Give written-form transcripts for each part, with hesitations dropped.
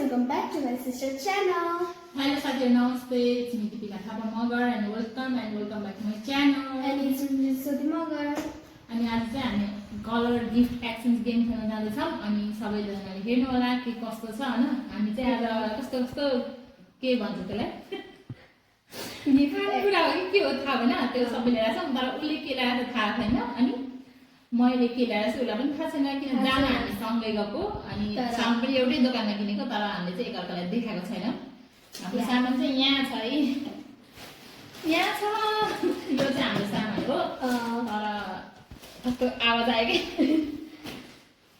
welcome back to my sister channel. Hello, Satya, namaste. It's me, Deepika Thapa Magar, and welcome back to my channel. And it's me, Soti Magar. अनि आज चाहिँ हामी colour gift exchange game खेल्न जाँदैछौँ अनि सबैजनाले हेर्नु होला के कस्तो छ हैन हामी चाहिँ आज कस्तो कस्तो के भन्छ त्यसलाई गिफ्ट कुरा हो कि के हो थाहा भएन त्यो सबैले ल्याएको छ तर उसले के ल्याएको थाहा छैन अनि मैले के ल्याएको छु उसलाई पनि थाहा छैन किन जान हामी सँगै गएको अनि सामान पनि एउटै दोकानमा किनेको तर हामीले चाहिँ एकअर्कालाई देखाएको छैन हाम्रो सामान चाहिँ यहाँ छ है यहाँ छ यो चाहिँ हाम्रो सामान हो तर कस्तो आवाज आयो कि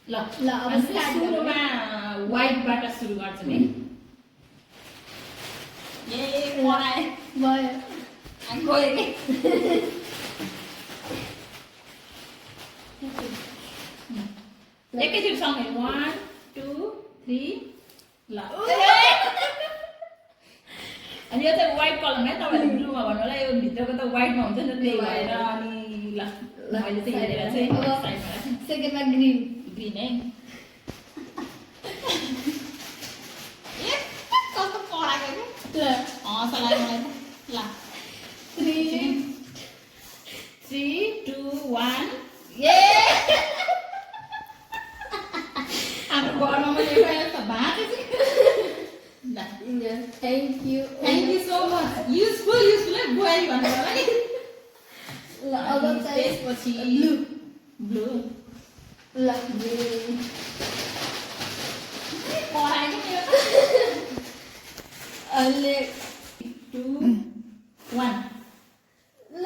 ल अब सुरुमा व्हाइटबाट सुरु गर्छौँ है ए पढाए भयो अनि गयो कि एकैचोटि सँगै 1 2 3 ल अनि यो चाहिँ व्हाइट कलरमा है तपाईँले ब्लूमा भन्नु होला यो भित्रको त व्हाइटमा हुन्छ नि त त्यही भएर अनि ल मैले चाहिँ हेरेर चाहिँ साइडमा सेकेन्डमा ग्रीन ग्रीन है ए कस्तो पढाएको के ल हँस लाग्यो मलाई त ल 3 2 1 ए हाम्रो घरमा मैले एउटा भात ल Thank you so much. Useful है बुहारी भन्नु होला नि ल अब चाहिँ त्यसपछि ब्लू ल ग्रीन पढाएको थियो अहिले 2 1 ल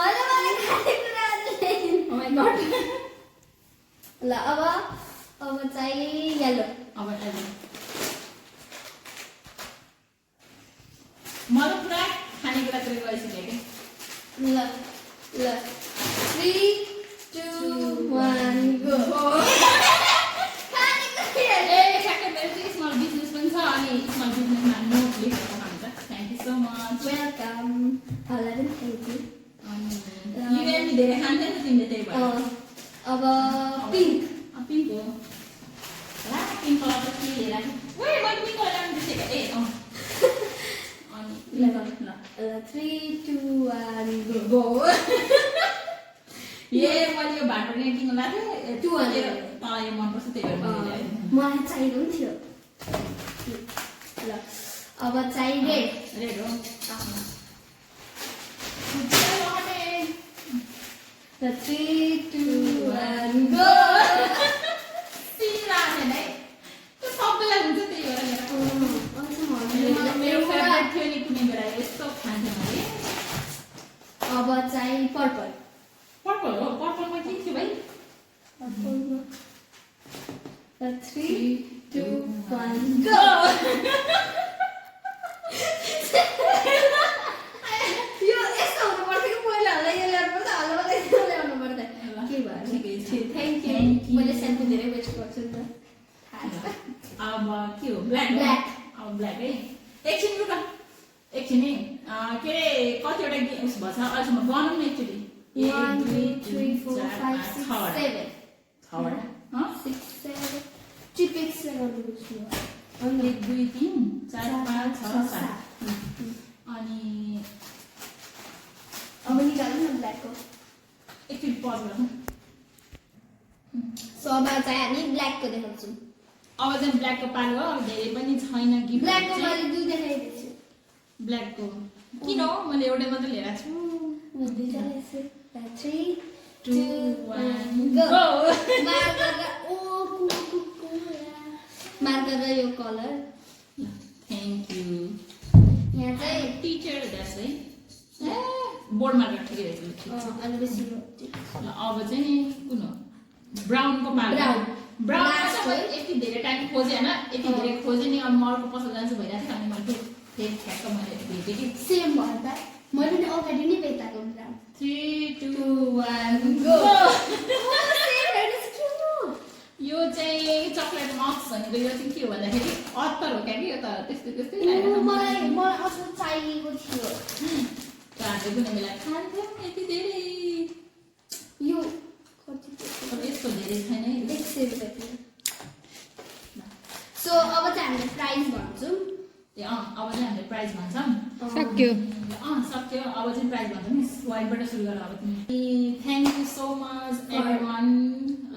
होला मलाई खानेकुरा ओ माय गॉड ल अब चाहिँ येलो अब अहिले मलाई पुरा खानेकुरा चाहिँ गइसक्यो कि ल 3 2 1 गो ए ठ्याक्कै मेरो चाहिँ स्मल बिजनेस पनि छ अनि स्मल बिजनेसमा नोट लेखेको हुन्छ thank you so much welcome होला पनि थ्याङ्क यू अनि युले नि धेरै खान्छ नि तिमीले त्यही भएर अब पिङ्क पिङ्क हो ला पिङ्क कलर त के हेला ओए मैले पिङ्क कलर ल्याउनु बिर्सेको ए अनि ल 3 2 1 गो ए मैले यो भाटो नै किन्नु लाग्यो 200 तँलाई यो मनपर्छ त्यही भएर मैले ल्याएँ मलाई चाहिएको पनि थियो ल अब चाहिँ रेड रेड हो र 3 2 1 गो सिरा है त्यो सबैलाई हुन्छ त्यही भएर मेरो फेभरेट थियो नि कुनै बेला यस्तो खान्थेँ मैले अब चाहिँ पर्पल पर्पल हो पर्पलमा के थियो भाइ र 3 2 1 गो यो यस्तो हुनु पर्छ कि पहिला होला यो ल्याउनु पर्छ होला मलाई यो ल्याउनु पर्छ के भयो थ्याङ्क यू मैले सेम्पू धेरै वेस्ट गर्छु नि त अब के हो ब्ल्याक ब्ल्याक अब ब्ल्याक है एकछिन रुक एकछिन है के अरे कतिवटा उस भन्छ अहिलेसम्म गनौँ न एकचोटि 1 2 3 4 5 6 7 छवटा 6 7 चिपिक्स गर्नुपर्छ 1 2 3 4 5 6 7 अनि अब निकाल्नु न ब्ल्याकको एकचोटि पज गर्नु सो अब चाहिँ हामी ब्ल्याकको देखाउँछौँ अब चाहिँ ब्ल्याकको पालो हो अब धेरै पनि छैन गिफ्ट ब्ल्याकको मैले दुई देखाइदिएको छु ब्ल्याकको किन हो मैले एउटै मात्रै लिएर छु दुईटा रहेछ 3 2 1 गो गो मार्कर मार्कर र यो कलर थ्याङ्क यू यहाँ चाहिँ टिचर द्याट्स है ए बोर्ड मार्कर ठिकै रहेछ अनि बेसी ल अब चाहिँ कुन हो ब्राउनको पालो ब्राउन चाहिँ यति धेरै टाइम खोजेँ होइन यति धेरै खोजेँ नि अब म अर्को पसल जान्छु भइरहेको थियो अनि मैले फेरि ठ्याक्क मैले भेटेँ कि सेम भयो त मैले नि अगाडि नै बेताएको ब्राउन 3 2 1 गो यो चाहिँ चक्लेट मक्स भनेको यो चाहिँ के हो भन्दाखेरि अत्तर हो क्या कि यो त त्यस्तै त्यस्तै लागेको मलाई असल चाहिएको थियो हामीले कुनै बेला खान्थ्यौँ यति धेरै यो कति अब यस्तो धेरै छैन है 100 रुपैयाँ सो अब चाहिँ हामीले प्राइस भन्छौँ अब चाहिँ हामीले प्राइस भन्छौँ सक्यो सक्यो अब चाहिँ प्राइस भन्छौँ नि वाइनबाट सुरु गर अब तिमी thank you so much everyone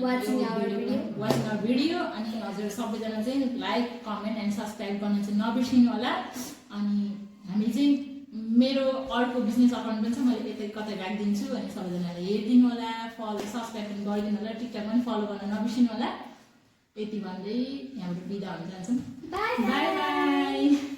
watching our video अनि हजुर सबैजना चाहिँ लाइक कमेन्ट एन्ड सब्सक्राइब गर्न चाहिँ नबिर्सिनु होला अनि हामी चाहिँ मेरो अर्को बिजनेस अकाउन्ट पनि छ मैले यतै कतै राखिदिन्छु अनि सबैजनाले हेरिदिनु होला फलो सब्सक्राइब पनि गरिदिनु होला टिकटक पनि फलो गर्न नबिर्सिनु होला यति भन्दै यहाँबाट बिदा हुन जान्छौँ बाई बाई बाई